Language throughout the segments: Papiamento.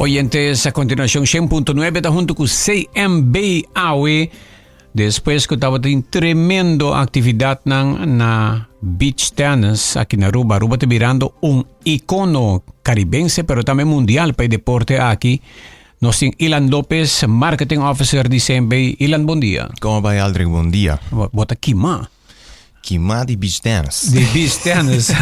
Oyentes, a continuacion 100.9 ta hunto cu CMB awe. Despues cu tabatin tremendo actividadnan na beach tennis aki na Aruba. Aruba ta birando un icono caribense pero tambe mundial pa e deporte aki. Nos tin Ilan Lopez, marketing officer di CMB. Ilan, bon dia. Como bay, Aldrich? Bon dia. Bo ta kima. Kima di beach tennis. Di beach tennis.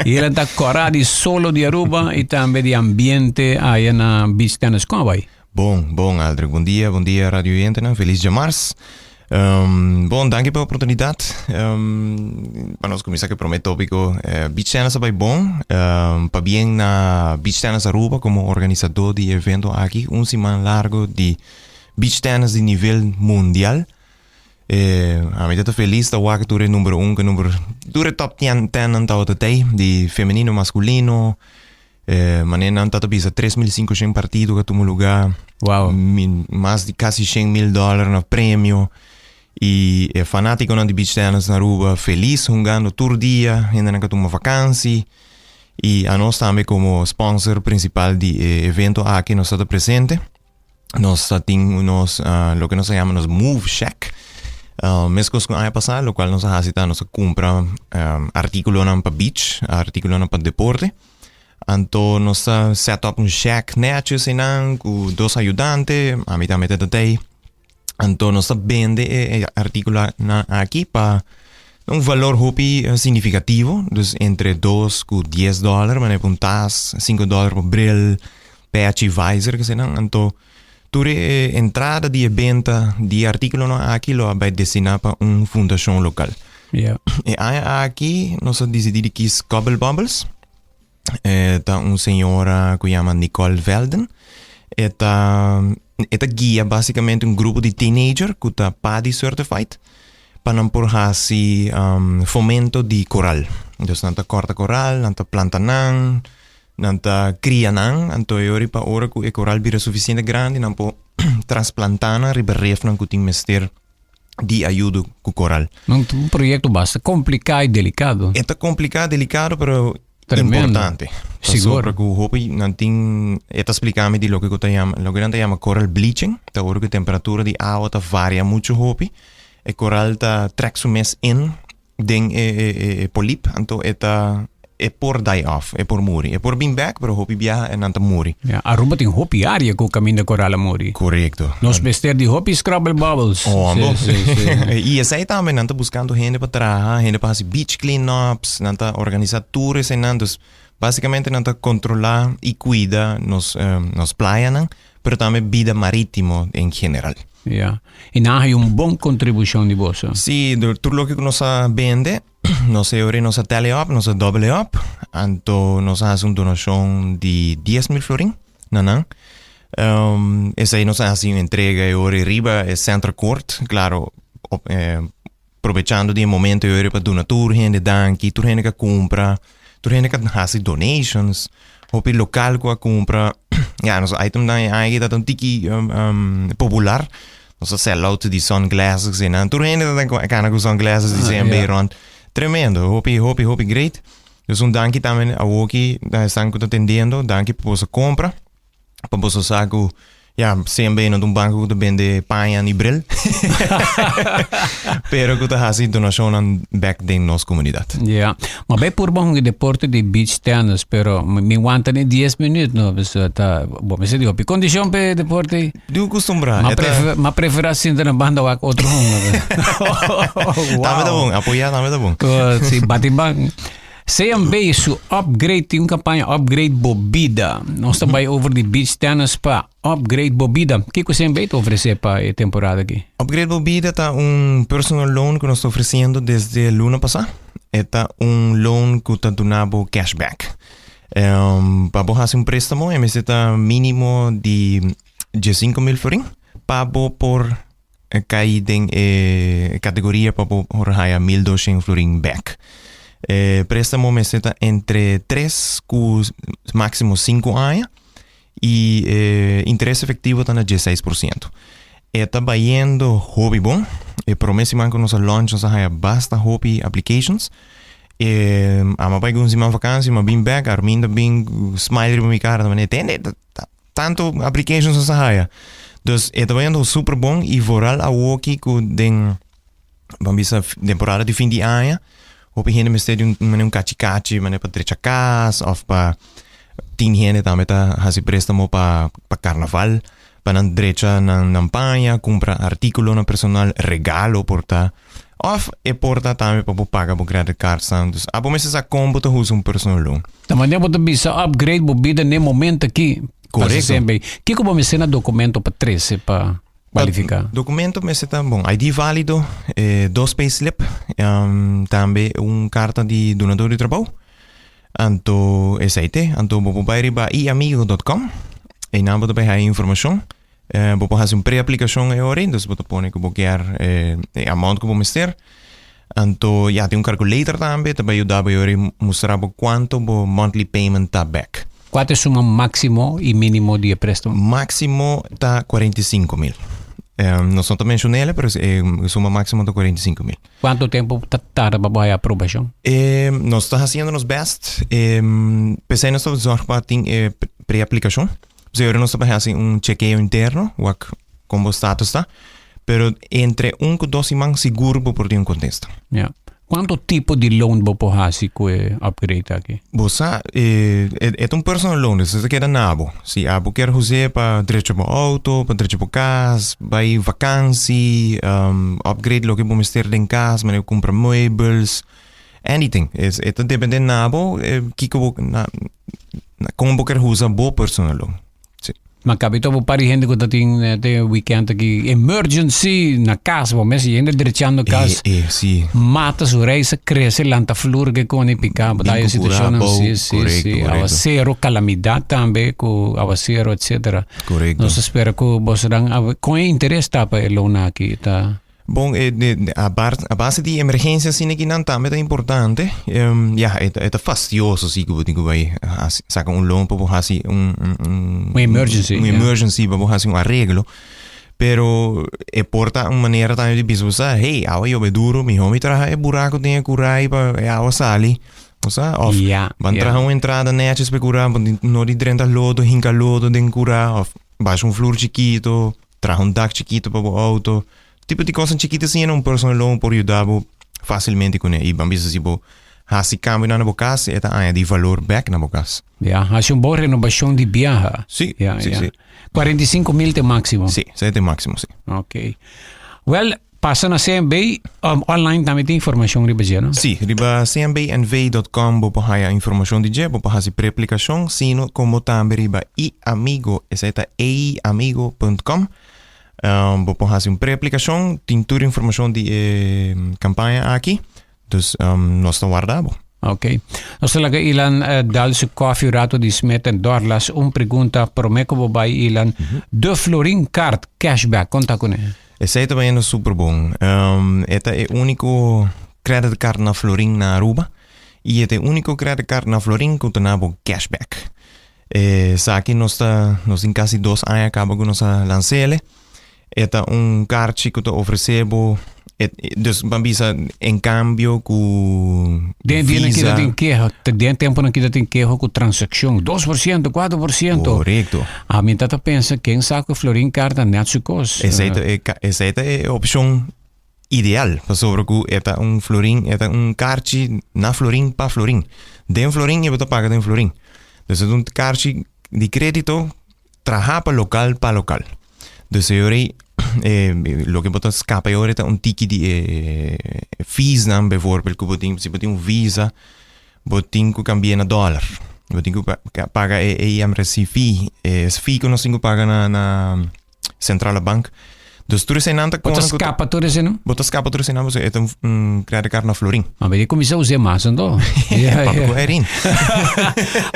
Ilan ta cora di solo di Aruba y tambe di ambiente aya na beach tennis. Como bay? Bon, bon Aldrich. Bon dia, bon dia radio oyentenan. Feliz djamars. Bon, danki pa e oportunidat. Pa nos kuminsá ku e promé tópiko, Beach Tennis a bai bon. Pabien na Beach Tennis Aruba komo organisadó di e evento aki. Un siman largu di beach tennis di nivel mundial. Ami ta ta felis ta wak tur e number un ku e number, tur e top ten nan tabata tei, di femenino, maskulino. Manera nan ta ta bisa 3500 partido ka tuma lugar. Wow. Mas di casi 100 mil dollar na premio. Y e fanaticonan di beach tennis na Aruba feliz hungando tur dia. Hendenan ka tuma vakantie. Y anos tambe como sponsor principal di e evento aki nos ta ta presente. Nos ta tin nos, loke nos ta yama nos Move Shack. Meskos ku aña pasá, lokual nos a hasi ta nos a kumpra artíkulonan pa beach, artíkulonan pa deporte. Anto nos ta set up un shack nètjes einan ku dos ayudante, ami tambe ta tatei. Anto nos ta bende e artíkulonan aki pa un valor hopi signifikativo, dus entre 2 ku 10 dòler, manera pa un tas, 5 dòler pa bril, pèchi, visor, kesenan. Anto tur e entrada di e benta di e artíkulonan aki lo a bai destiná pa un fundashon lokal. E aña aki nos a disidí di kis Cobble Bubbles. E ta un señora ku yama Nicole Velden. E ta guia básicamente un grupo di teenager ku ta PADI certified pa nan por hasi fomento di koral. Dus nan ta kòrta koral, nan ta planta nan, nan ta kria nan, anto e ora pa ora ku e koral bira sufisiente grandi nan por trasplantá nan riba refnan ku tin mester di ayudo ku koral. Un proyekto basta kompliká i delikado. E ta kompliká, delikado, pero Tremendo. Importante. Sigur. Pasobra ku hopi nan tin, e ta splika mi di loke ku ta yama, loke nan ta yama coral bleaching, ta ora ku e temperatura di awa ta varia muchu hopi, e koral ta trek su mes in den e e e e polip, anto e ta e por die off, e por muri. E por bin bek, pero hopi biaha e nan ta muri. Ya, Aruba tin hopi área ku kaminda koral a muri. Korekto. Nos mester di hopi Scrabble Bubbles. Oh, Sí, bo. sí, sí. I esei tambe nan ta buskando hende pa traha, hende pa hasi beach cleanups, nan ta organisa tur eseinan. Dus basikamente nan ta kontrolá i kuida nos, nos playanan, pero tambe bida maritimo en general. Ya. I nan a haña un bon kontribushon di boso. Sí, tur loke ku nos a bende, nos e ora nos a tally up, nos a double up, anto nos a hasi un donashon di 10.000 florin na nan. Esei nos a hasi un entrega e ora riba e Center Court, claro, aprovechando di e momento e ora pa duna tur hende danki, tur hende ku a kumpra, tur hende ku a hasi donations, hopi lokal ku a kumpra. Ya, nos itemnan e aña aki ta un tiki popular. Nos a sell out di sunglasses i nan. Tur hende ta kana ku sunglasses di CMB rond. Tremendo, hopi, hopi, hopi great. Dus un danki tambe awoki na esnan ku ta tendiendo. Danki pa boso kompra. Pa boso sa ku ya, CMB no ta un banko ku ta bende paña ni bril. Pero ku ta hasi donashonnan bek den nos komunidat. Ja, ma bai purba hunga deporte di beach tennis, pero mi wanta ni 10 minuut no. Dus ta, bo mester di hopi kondishon pa e deporte. Di un kustumbrá. Ma prefer, ma prefera sinta na banda wak otro hunga. Wow. Tambe ta bon, apoyá tambe ta bon. Si, bati ban. CMB su upgrade, tin un kampaña Upgrade Bo Bida. Nos ta bai over di beach tennis pa Upgrade Bo Bida. Kiko CMB ta ofresé pa e temporada aki? Upgrade Bo Bida ta un personal loan ku nos ta ofresiendo desde luna pasá. E ta un loan ku ta duna bo cashback. Pa bo hasi un préstamo e mester ta mínimo di 15.000 florin pa bo por kai den e kategoria pa bo por haya 1200 florin bèk. E préstamo mester ta entre 3 ku máksimo 5 aña i e interes efektivo ta na 16%. E ta bayendo hopi bon. E promé siman ku nos a launch nos a haya basta hopi applications. E ama bai ku un siman vakansi, m'a bin bèk, Arminda bin ku smile riba mi kara, ta manera, tende, ta. Tanto applications nos a haya. Dus e ta bayendo super bon y vooral awoki cu den ban bisa temporada di fin di aña hopi hende mester di un mane un cachi cachi mane pa drecha cas of pa tin hende tambe ta haci prestamo pa pa carnaval pa nan drecha nan nan paña cumpra articulonan personal regalo por ta Of e por ta tambe pa bo paga bo credit cardsnan. Dus abo mester sa kon bo ta usa un personal loan. Ta manera bo ta bisa upgrade bo bida n'e momento aki. Korekto. CMB. Kiko bo mester na documento pa trese pa kualifiká? Documento mester ta bon ID válido, dos payslip, tambe un karta di dunador di trabou. Anto esei te. Anto bo por bai riba iamigo dot com. Einan bo ta bai haya informashon. Bo por hasi un pre-aplikashon e ora ei, dus bo ta pone ku bo kier e amount ku bo mester. Anto ya tin un calculator tambe ta bai yuda bo e ora ei mustra bo kuantu bo monthly payment ta bek. Kua ta e suma máksimo i mínimo di e préstamo? Máksimo ta 45 mil. Nos no ta menshon'el, pero e suma máksimo ta 45 mil. Kuantu tempu ta tarda pa bo haya aprobashon? Nos ta hasiendo nos bèst. P'esei nos ta zòrg pa tin e pre-aplikashon. Pasobra nos ta bai hasi un chekeo interno, wak kon bo status ta. Pero entre un ku dos siman sigur bo por tin un kontesta. Ja. Kuantu tipo di loan bo por hasi ku e upgrade aki? Bo sa, e, e ta un personal loan, dus e ta keda na bo. Si abo kier us'é pa drecha bo auto, pa drecha bo kas, bai vakansi, upgrade loke bo mester den kas, manera kumpra muebels, anything. E ta depende na bo, kiko bo, na, Kon bo ker usa bo personal loan? Si. Ma kabi to bo par di hende ku ta tin te weekend aki emergency na kas bo mes hende drechando kas. Eh, eh, si. Mata su reis a krese lanta flur ke koni pika bo ta Bin e ku kura situashonnan abou, si si korekto, si korekto. awasero kalamidat tambe ku awasero etcetera. Korekto. Nos ta spera ku bosonan a kon e interes ta pa e loan aki ta. Bon, e, de, a, bar, a base di emergencia asina ki nan tambe ta importante. Ya, e ta, e ta fastioso si ku bo tin ku bai hasi, saka un loan pa bo hasi un, un, un, Un emergency, un ja. emergency pa bo hasi un areglo. Pero e por ta un manera tambe di bisa bo sa, hey, awa yobe duro, miho mi traha e buraco den e kurai pa e awa sali. Bo sa? Of Ja, ban ja. traha un entrada netjes pa e kura, bo no di drenta lodo, hinka lodo den kura, of basha un flur chikito. Traha un dak chikito pa bo auto. Tipo di kosnan chikito asina un personal loan por yuda bo fácilmente kuné. I ban bisa si bo hasi kambionan na bo kas e ta añadi valor bèk na bo kas. Ya, hasi un bon renobashon di biaha. Sí, Ya, sí, ya. sí. 45 mil te máksimo. Sí, esei ta e máksimo, sí. Ok. Wel, pasa na CMB, online tambe tin informashon riba dje, no? Sí, riba cmbnv.com bo por haya informashon di dje, bo por hasi preaplikashon, sino komo tambe riba iAmigo, esei ta eiamigo.com, bo por hasi un preaplikashon, tin tur informashon di e kampaña aki, dus nos ta warda bo. Ok. Nos ta laga Ilan dal su koffie un rato di Smit en Dorlas. Un pregunta prome ku bo bai Ilan. De Florin Card cashback, kon ta kuné? Esei ta bayendo super bon. E ta e úniko credit card na florin na Aruba i e ta e úniko credit card na florin ku ta na bo cashback. Esaki nos ta, nos tin kasi dos aña kaba ku nos a lans'ele. E ta un karchi ku ta ofresé bo, e, dus ban bisa en kambio ku Den dia nan Visa. kita tin keho, den tempo nan kita tin keho ku transakshon, 2%, 4%. Korekto. Ami ta ta pensa ken sa ku Florin Card ta net su kos. Esei ta e, esei ta e opshon ideal, pasobra ku e ta un florin, e ta un karchi na florin pa florin. Den florin i bo ta paga den florin. Dus e ta un karchi di kredito traha pa lokal pa lokal. Dus e ora ei, loke bo ta skapa e ora ei ta un tiki di e feesnan bijvoorbeeld ku bo tin, si bo tin un visa bo tin ku kambia na dòler. Bo tin ku paga e IMRC fee, e fee ku nos tin ku paga na na Centrale Bank. Dus tur eseinan ta Bo ta kona ku ta skapa tur eseinan? Bo ta skapa tur eseinan pasobra e ta un credit card na florin. Ma bo kuminsá us'é mas anto. Ja, Papia ku Irene.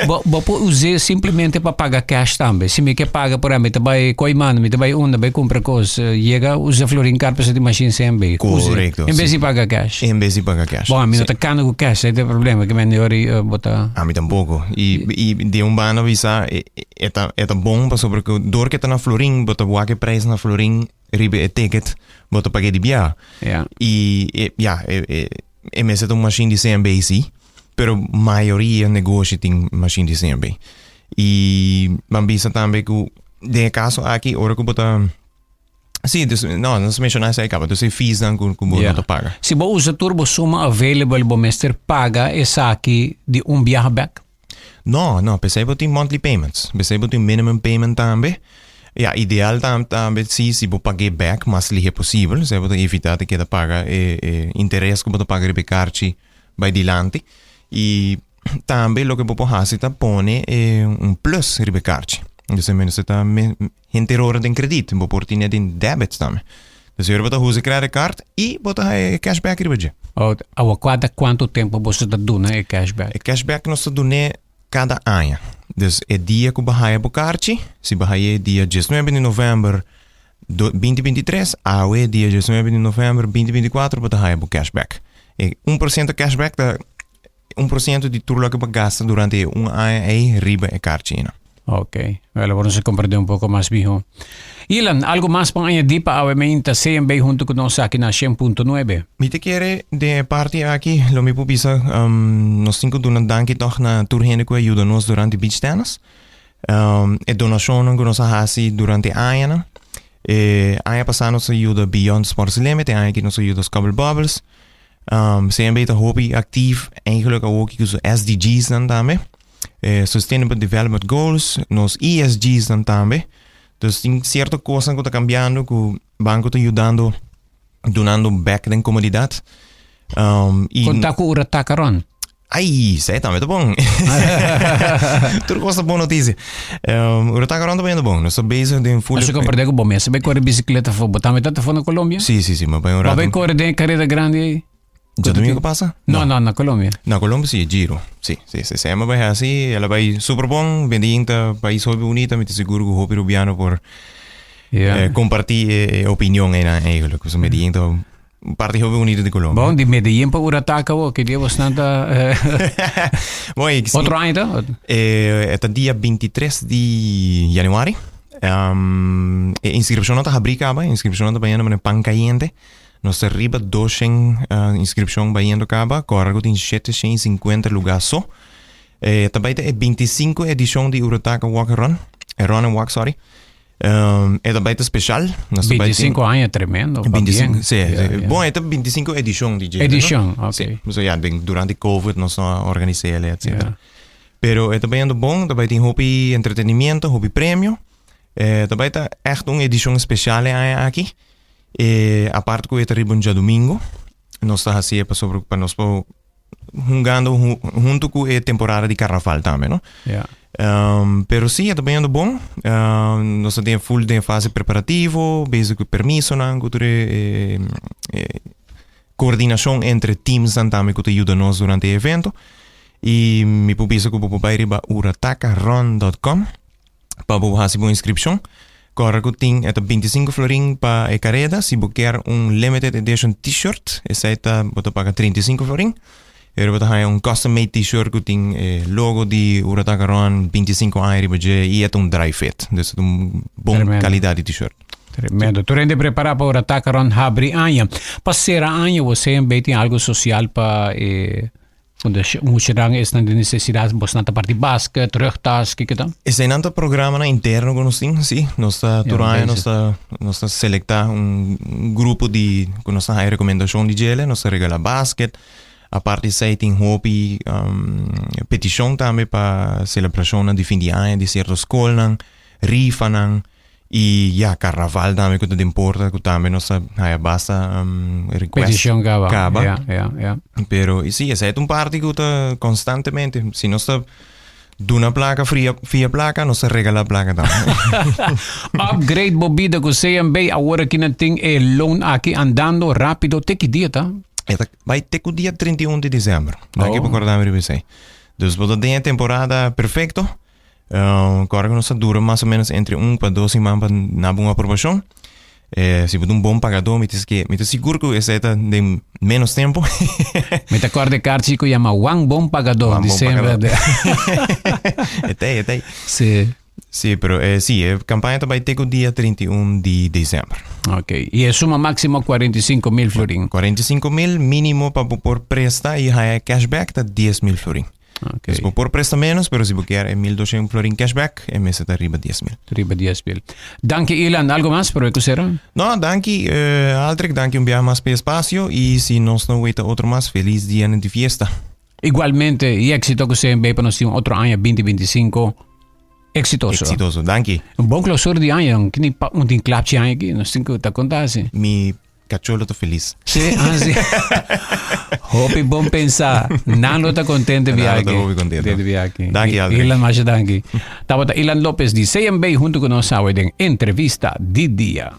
Bo bo por us'é simplemente pa paga cash tambe. Si mi ke paga por ahí mi ta bai Kooiman, mi ta bai unda bai kumpra kos, yega usa florin card pasobra tin mashin CMB. Usa Korekto, en bes si. di paga cash. En bes di paga cash. Bon, mi no Si. ta kanda ku cash, esei ta e problema ke men yori bo ta. Ami tampoko. I i di un banda bisa e E ta, e ta bon pasobra ku dor ke ta na florin, bo ta wak e prijs na florin riba e ticket, bo ta pag'é di bia. Ja. I e, ja, e, e, e mester ta un machine di CMB sí, pero mayoria negoshi tin machine di CMB. I ban bisa tambe ku den e kaso aki ora ku bo ta Sí, dus, no, nos menshoná esei kaba. Dus e feesnan ku, ku bo no ta paga. Si bo usa tur bo suma available, bo mester paga esaki di un biaha bek? No, no, p'esei bo tin monthly payments. P'esei bo tin minimum payment tambe. Ja, ideal tam, tambe si, si bo pag'é bek mas lihe posibel. Esei bo ta evitá di keda paga e, e interes ku bo ta paga riba e karchi bai dilanti. I tambe loke bo por hasi ta pone e un plus riba e karchi. Dus e mester ta me, henter ora den kredit, bo por tine den debit tambe. Dus ora bo ta usa e credit card i bo ta haya e cashback riba dje. Oh, awa kada kuantu tempu boso ta duna e cashback? E cashback nos ta dun'é kada aña. Dus e dia ku bo haya bo karchi, si bo hay'é dia diesnuebe di novèmber do binti binti tres, awe dia diesnuebe di novèmber binti binti kuater bo ta haya bo cashback. E 1% cashback ta 1% di tur loke bo gasta durante e un aña ei riba e karchi einan. Ok, wel awor nos a comprende un poco mas miho. Ilan, algo mas pa añadi pa awe meinta CMB hunto cu nos aki na 100.9? Mi ta kere den e parti aki lo mi por bisa um, nos tin ku duna danki tòg na tur hende ku a yuda nos durante beach tennis. Um, e donashonnan ku nos a hasi durante añanan. E aña pasá nos a yuda Beyond Sports Limit, e aña aki nos a yuda Scubble Bubbles. Um, CMB ta hopi actief eigenlijk awoki ku su SDG's nan tambe. Eh, Sustainable Development Goals, nos ESG's nan tambe. Dus tin cierto cosnan ku ta cambiando ku banco ta ayudando dunando back den comodidad. Um, y Konta ku ura takaron. Ai, sei tambe ta bon. Tur cos ta bon noticia. Um, ura takaron ta bayendo bon. Nos ta bezig den full... Als je comprende ku bo mes bay kore bicicleta fo, bo tambe ta fo na Colombia? Sí, sí, sí, maar bay un rato. Bo bay kore den carrera grandi ei? Djadomingo pasa? No, no, na Colombia. Na Colombia sí, Giro. Sí, sí, sí. Sí, maar bay así, ela bay super bon. Medellín ta país hopi bonita, mi ta seguro ku hopi rubiano por Ja. eh, compartí e, e opinion einan eigenlijk. So Medellín ta un parti hopi bonito di Colombia. Bon, di Medellín pa Urataca wo, ki dia bos nan ta eh, Bon, ik, otro aña ta? Eh, e ta dia 23 di januari. Um, e inscripcion ta habri caba, inscripcion ta bayendo met pan caliente. Nos ta riba 200 uh, inscripcion bayendo caba, corre ku tin 750 lugar so. Eh, ta bay ta e 25 edicion di Urutaca Walk and Run, eh, Run and Walk, sorry. Um, e ta bay ta special. Nos ta bay tin- 25 aña, tremendo. pa 25, bien. sí, Ja, sí. ja. Bon, e ta 25 edicion di dje, Edicion, no? ok. Sí. So, ja, den, durante COVID nos a organis'é, etcétera. Ja. Pero e ta bayendo bon, ta bay tin hopi entretenimiento, hopi premio. Eh, ta bay ta echt un edicion special e aña aki. Eh, aparte cu e ta riba un djadomingo, nos ta hacié pasobra pa nos por hungando hu hunto cu e temporada di carnaval tambe, no? Ja. Um, pero sí, e ta bayendo bon. Um, nos ta den full den fase preparativo, bezig cu permisonan, cu tur e, e, e coordinacion entre teamsnan tambe cu ta yuda nos durante e evento. Y mi por bisa cu bo por bay riba uratacarun.com pa bo hasi bo inscripcion. Corda cu tin e ta 25 florin pa e careda. Si bo kier un limited edition t-shirt, esey ta bo ta paga 35 florin. Pero bo ta haya un custom made t-shirt cu tin e logo di Urataca Run 25 aña riba dje y e ta un dry fit. Dus e ta un bon Tremendo. calidad di t-shirt. Tremendo. Tur hende prepara pa Urataca Run habri aña. Pa cera aña bo CMB tin algo social pa e Fundacion muchanan esnan den necesidad, bosnan ta parti basket, rugtas, kiko ta? Eseinan ta programanan interno ku nos tin, sí. Nos ta tur aña nos ta nos ta selektá un grupo di ku nos ta haña rekomendashon di djele, nos ta regalá basket. Aparte esei tin hopi petishon tambe pa selebrashonnan di fin di aña di sierto skolnan, rifanan. Y ya, carnaval tambe cu ta den porta, cu tambe nos ta haya basta um, request. Peticion caba. Caba. Ja, ja, ja. Pero, y sí, esey ta un parti cu ta constantemente. Si nos ta duna placa, fria, fia placa, nos ta regala placa tambe. Upgrade bo bida cu CMB. Awor aki nan tin e loan aki andando rapido. Te ki dia ta? E ta bai te cu dia 31 di december. Danki Oh. pa corda mi riba esey. Dus bo ta den e temporada perfecto. Kòrda ku nos ta dura mas o ménos entre un pa dos siman pa naba un aprobashon. Eh, si bo ta un bon pagadó, mi ta ske, mi ta sigur ku esei ta den ménos tempu. Mi ta kòrda e karchi ku yama Juan Bon Pagadó, Juan di Bon semper. Pagadó. E ta ei, e ta ei. Sí. Sí, pero eh, sí, e kampaña ta bai te ku dia 31 di desèmber. Ok. I e suma máksimo 45 mil florin. 45 mil mínimo pa bo por presta i haña cashback ta 10 mil florin. Okay. Dus bo por presta menos, pero si bo kier e 1200 florin cashback, e mester ta riba 10.000. Riba 10.000. Danki Ilan, algo mas pero ku sera? No, danki uh, Aldrich, danki un biaha mas pa e espacio y si nos no weta otro mas, feliz dia di fiesta. Igualmente, y éxito ku CMB pa nos tin otro aña 2025 exitoso. Exitoso, danki. Un bon clausura di aña, un kini pa un tin klapchi aña aki, nos tin ku ta konta asi. Mi Cacholo ta feliz. Sí, ah, sí. Hopi bon pensá. Nan lo ta contento Nan lo viaje. ta hopi contento. De viaje. Danki, Aldrich. Ilan, masha danki. Tabata Ilan Lopez di CMB junto con nos awe den entrevista di dia.